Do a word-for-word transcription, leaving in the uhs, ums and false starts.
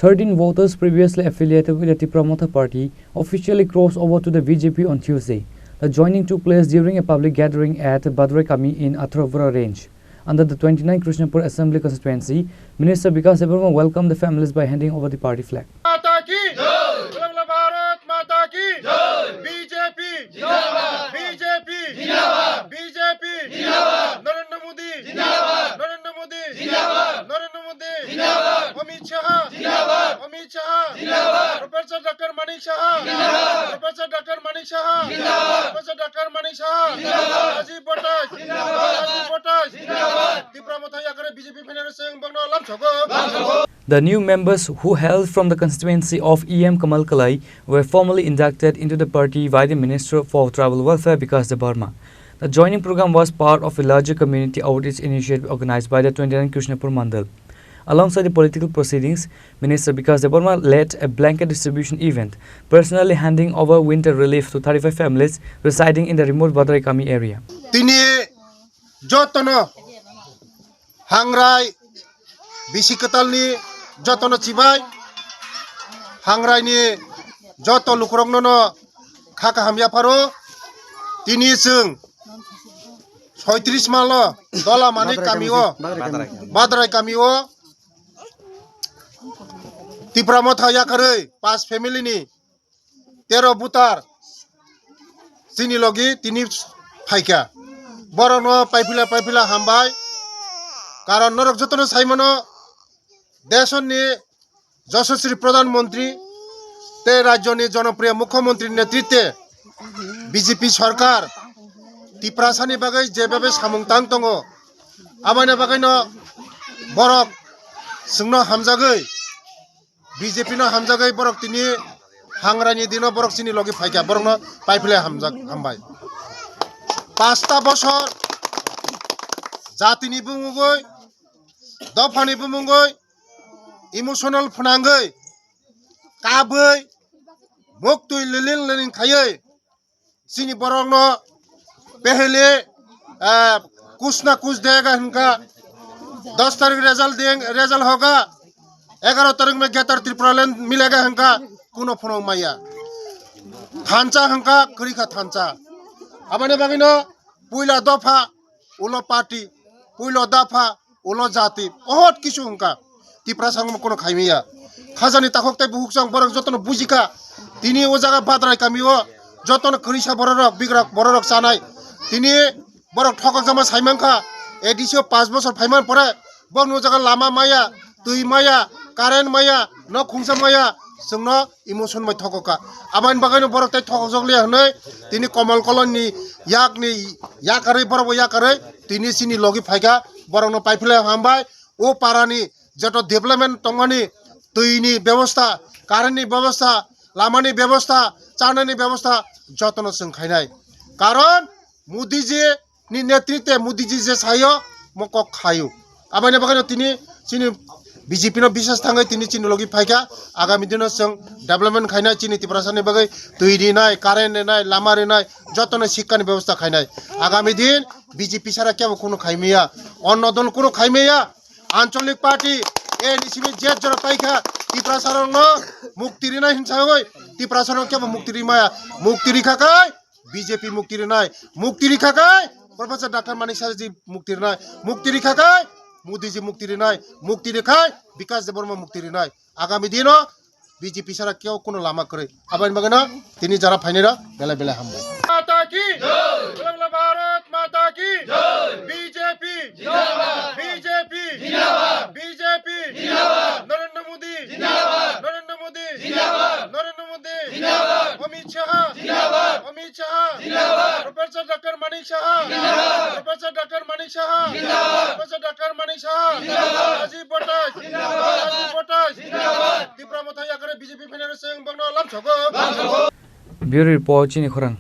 Thirteen voters previously affiliated with the Tipra Motha Party officially crossed over to the B J P on Tuesday. The joining took place during a public gathering at Badrai Kami in Atharapura Range. Under the twenty-nine Krishnapur Assembly Constituency, Minister Bikash Debbarma welcomed the families by handing over the party flag. माता की जय। बोलो भारत माता की जय। बीजेपी जिंदाबाद। बीजेपी जिंदाबाद। बीजेपी जिंदाबाद। नरेंद्र मोदी जिंदाबाद। नरेंद्र मोदी जिंदाबाद। नरेंद्र मोदी जिंदाबाद। अमित शाह जिंदाबाद। अमित शाह जिंदाबाद। प्रोफेसर डॉक्टर मानिक शाह जिंदाबाद। प्रोफेसर डॉक्टर मानिक शाह जिंदाबाद। प्रोफेसर डॉक्टर मानिक शाह जिंदाबाद। राजीव भट्टाचार्य जिंदाबाद। राजीव भट्टाचार्य जिंदाबाद। Tipra Motha yakare B J P phainai rok chwng bongno lamsogo। The new members who hail from the constituency of E M Kamal Kalai were formally inducted into the party by the Minister for Tribal Welfare Bikash Debbarma. The joining program was part of a larger community outreach initiative organized by the twenty-nine Krishnapur Mandal. Alongside the political proceedings, Minister Bikash Debbarma led a blanket distribution event, personally handing over winter relief to thirty-five families residing in the remote Badrai Kami area. Tini jotono hangrai bisi kwtalni jotono chibai, hangraini joto lukurokno no kha kaham yapharo. Tini chwng soitris malo Dolamani kamio, Badrai kamio Tipra Motha yakarwi pas family ni tero butar chini logi tini phaikha. Borokno paipila paipila hambai. Karon norok jotono saimano, desoni Yashaswi Pradhan Mantri tei rajyoni jonopriyo Mukhyamantri netritwe B J P sarkar Tiprasani bagwi jebebe samung tang tongo, aboni bagwino borok chwngno hamjagwi B J P no hamjagwi borok tini hangraini dino borok chini logi phaikha, borokno paiphlai hamjak, hambai. Pasta bosor jatini bumungwi, dophani bumungwi, emotional phnangwi, kabwi, muktwi liling liling khaiwi, chini borokno pehele, ah, kuch na kuch dega hinka, dos tarik result deng, result hoga, egaro tarik mein Greater Tipraland milega hinka, kuno phuno maya. Thansa hinka, kwrwikha thansa. Aboni bagwino puila dopha, ulo party, puilo dopha, ulo jati, ohot kisu hinka. Tiprasa wngma kono khaimaya. Khajani takhuk tei bukhuk chwng borok jotono bujikha. Tini o jaga Badrai kamio jotono kwrwisa bororok, bigrak bororok chanai. Tini borok thokokjama saimankha. A D C o panch bosor phaiman pore bokni o jaga lama maya, twi maya, current maya, nok khungsa maya, chwngno emotion bai thokokha. Aboni bagwino borok tei thokokjak liya hwnwi tini Komol Kolonni yakni yakarwi, borokbo yakarwi tini chini logi phaikha, borokno paiphlai hambai. O parani joto development tongmani, twini bebosta, currentni bebosta, lamani bebosta, chanani bebosta jotono chwng khainai. Karon Modiji ni netritwe Modiji je sayo, mo kok khayo. Aboni bagwino tini chini B J P no bisas thangwi tini chini logi phaikha. Agami dino chwng development khainai, chini Tiprasani bagwi twi rinai, current rinai, lama rinai, jotono sikkani bebosta khainai. Agami din B J P sara kebo khunu khaimaya, onno dol khunu khaimaya. Anchalik party, A N C B je jora paikha, Tiprasarokno mukti rinai hinsawi, Tiprasarok kebo mukti rimaya, mukti rikha kai, B J P mukti rinai, mukti rikha kai, Professor Doctor Manik Saha ji mukti rinai, mukti rikha kai, Modi ji mukti rinai, mukti rikhai, Bikash Debbarma mukti rinai. Agami dino B J P sara kebo kuno lama kwrwi. Aboni bagwino tini jara phainai rok belai belai hambai. माता की जय। बोलो भारत माता की जय। B J P जिंदाबाद। B J P जिंदाबाद। B J P जिंदाबाद। नरेंद्र मोदी जिंदाबाद। नरेंद्र मोदी जिंदाबाद। नरेंद्र मोदी जिंदाबाद। अमित शाह जिंदाबाद। अमित शाह जिंदाबाद। प्रोफेसर डॉक्टर मानिक शाह जिंदाबाद। प्रोफेसर डॉक्टर मानिक शाह जिंदाबाद। प्रोफेसर डॉक्टर मानिक शाह जिंदाबाद। राजीव भट्टाचार्य जिंदाबाद। राजीव भट्टाचार्य जिंदाबाद। Tipra Motha yakare B J P phainai rok chwng bongno lamsogo। Bureau report, chini khorang.